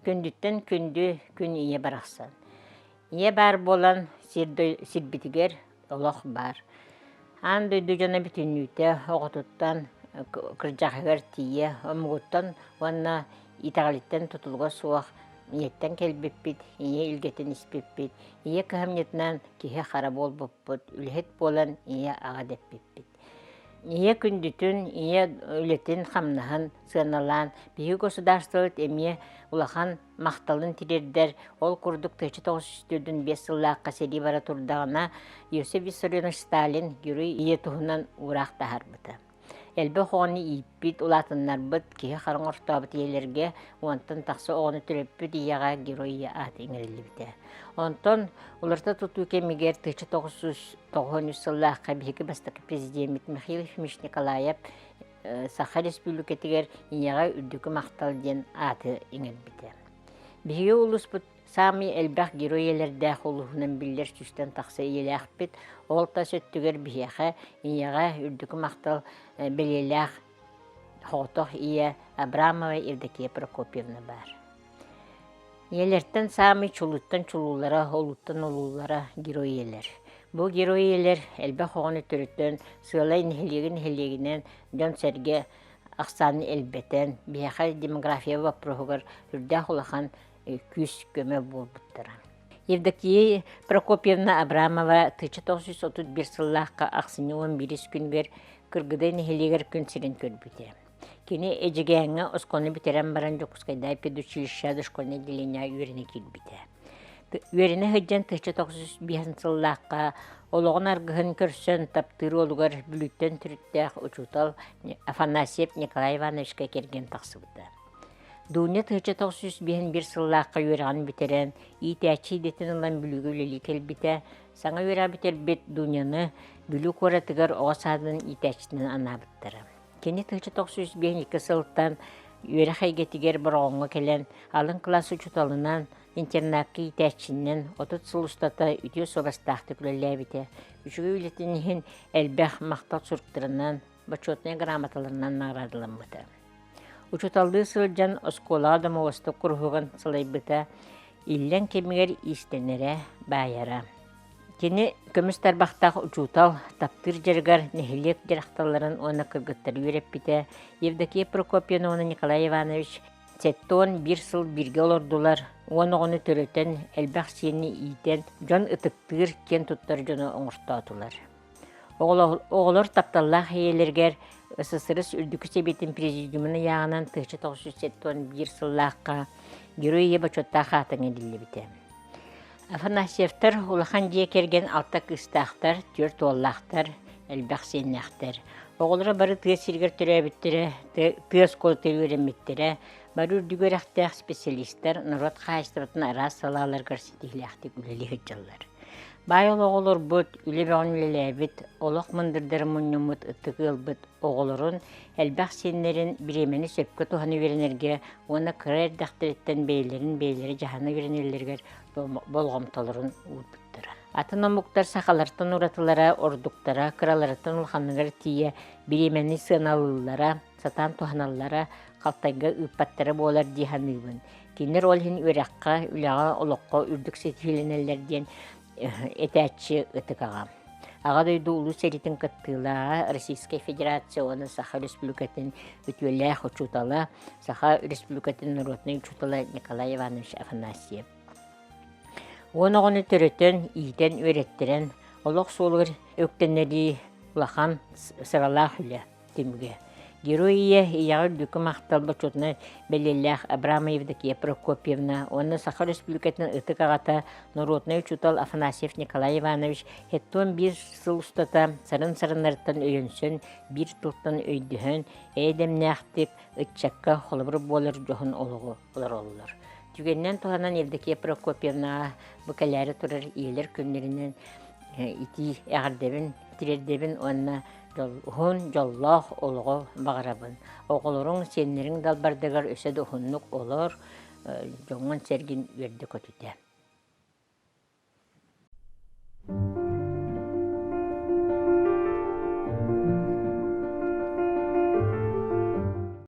Күндүттэн күндү күн ийэ барахсан. Ийэ баар буолан сир сирбитигэр олох баар. Аан дойду дьоно бүтүннүүтэ оҕотуттан кырдьаҕаһыгар тиийэ омугуттан уонна итэҕэлиттэн тутулуга суох ийэттэн кэлбиппит, ийэ илгэтин испиппит, ийэ кыһамньытынан киһи хара буолбуппут, үлэһит буолан ийэ аҕа дэппиппит. Ийэ күндүтүн, ийэ үлэтин-хамнаһын сыаналаан, биһиги государствобыт эмиэ улахан махталын тириэрдэр. Ол курдук 1945 сыллаахха сэрии бара турдаҕына, Иосиф Виссарионович Сталин Герой ийэ туһунан уураах таһаарбыта. Элбэх оҕону ииппит, улаатыннарбыт, киһи хара оҥортообут ийэлэргэ уонтан тахса оҕону төрөппүт ийэҕэ Герой ийэ аата иҥэриллибитэ. Онтон уларыта тутуу кэмигэр 1993 сыллаахха биһиги бастакы президеммит Михаил Ефимович Николаев Саха Республикатыгар Ийэҕэ үрдүкү махтал диэн ааты иҥэрбитэ. Биһиги улууспут саамай элбэх герой ийэлэрдээх улууһунан биллэр сүүстэн тахса ийэлээхпит. Ол тас өттүгэр биһиэхэ Ийэҕэ үрдүкү махтал бэлиэлээх соҕотох ийэ Абрамова Евдокия Прокопьевна баар. Ийэлэртэн саамай чулууттан чулуулара, улууттан улуулара герой ийэлэр. Бу герой ийэлэр элбэх оҕону төрөтөн, сыалай нэһилиэги нэһилиэгинэн дьон-сэргэ ахсаанын элбэтэн, биһиэхэ демография боппуруоһугар сүрдээх улахан күүс-көмө буолбуттара. Евдокия Прокопьевна Абрамова 1931 сыллаахха ахсынньы 11 күнүгэр Кыргыдай нэһилиэгэр күн сирин көрбүтэ. Кини Эдьигээҥҥэ оскуоланы бүтэрэн баран Дьокуускайдааҕы педучилище дошкольнай отделениеҕа үөрэнэ киирбитэ. Үөрэнэ сылдьан 1995 сыллаахха олоҕун аргыһын көрсөн таптыыр уолугар Бүлүүттэн төрүттээх учуутал Афанасьев Николай Ивановичка кэргэн тахсыбыта. Дуня 1951 сыллаахха үөрэҕин бүтэрэн, иитээччи идэтин ылан Бүлүүгэ үлэлии кэлбитэ. Саҥа үөрэҕи бүтэрбит Дуняны Бүлүү куоратыгар оҕо саадын иитээччитинэн анаабыттара. Кини 1992 сылтан үөрэх эйгэтигэр Бороҕоҥҥо кэлэн, алын кылаас учууталынан, интернакка иитээччинэн 30 сыл устата үтүө суобастаахтык үлэлээбитэ. Үчүгэй үлэтин иһин элбэх махтал суруктарынан, бочуотунай грамоталарынан наҕараадаламмыта. Учууталлыы сылдьан оскуолаҕа домовостук куруһугун салайбыта, иллэҥ кэмигэр иистэнэрэ, баайара. Кини көмүс тарбахтаах учуутал, таптыыр дьарыгар нэһилиэк дьахталларын уонна кыргыттары үөрэппитэ. Евдокия Прокопьевна уонна Николай Иванович 71 сыл бииргэ олордулар, уон оҕону төрөтөн, элбэх сиэни иитэн, дьон ытыктыыр, киэн туттар дьону оҥортоотулар. Оҕолор тапталлаах ийэлэригэр СССР Үрдүкү Сэбиэтин Президиумун ыйааҕынан 1971 сыллаахха Герой Ийэ бочуоттаах аата иҥэриллибитэ. Афанасьевтар улахан дьиэ кэргэн алта кыыстаахтар, түөрт уоллаахтар, элбэх сиэннээхтэр. Оҕолоро бары тыа сиригэр төрөөбүттэрэ, тыа оскуолатыгар үөрэммиттэрэ, бары үрдүк үөрэхтээх специалистар норуот хаһаайыстыбатын араас салааларыгар ситиһиилээхтик үлэлии сылдьаллар. Баай олоҕу олорбут, үлэ бөҕөнү үлэлээбит, олох мындырдарын мунньуммут ытык ыалбыт оҕолорун, элбэх сиэннэрин бириэмэни сөпкө туһана үөрэнэргэ уонна кыра эрдэхтэриттэн бэйэлэрин бэйэлэрэ дьаһана үөрэнэллэригэр болҕомтолорун уурбуттара. Атын омуктар сахалартан уратылара, ордуктара, кыраларыттан улаханныгар тиийэ бириэмэни сыаналыыллара, сатаан туһаналлара, халтайга ыыппаттара буолар дии саныыбын. Кинилэр ол иһин үөрэххэ, үлэҕэ, олоххо үрдүк ситиһиилэнэллэр диэн этээччи ытык аҕам. Аҕа дойду Улуу сэриитин кыттыылааҕа, Российскай Федерация уонна Саха Республикатын үтүөлээх учуутала, Саха Республикатын норуотунай учуутала Николай Иванович Афанасьев. Уон оҕону төрөтөн, иитэн, үөрэттэрэн, олох суолугар үктэнэрии улахан сыралаах үлэ. Түмүгэ. Герой ийэ, ийэҕэ үрдүкү махтал бочуотунай бэлиэлээх Абрама Евдокия Прокопьевна уонна Саха Республикатын ытык аҕата, норуотунай учуутал Афанасьев Николай Иванович 71 сыл устата сарын-сарыннарыттан өйөнсөн, биир тылтан өйдөһөн, эйэ-дэмнээхтик ыччакка холобур буолар дьоһун олоҕу олороллор. Түгэнинэн туһанан Евдокия Прокопьевнаҕа бу кэлээри турар ийэлэр күннэринэн итии эҕэрдэбин тириэрдэбин уонна Уһун, дьоллоох олоҕу баҕарабын. Оҕолоруҥ, сиэннэриҥ далбардыгар өссө да уһуннук олор, дьоҥҥун-сэргин үөрдэ-көтүтэ.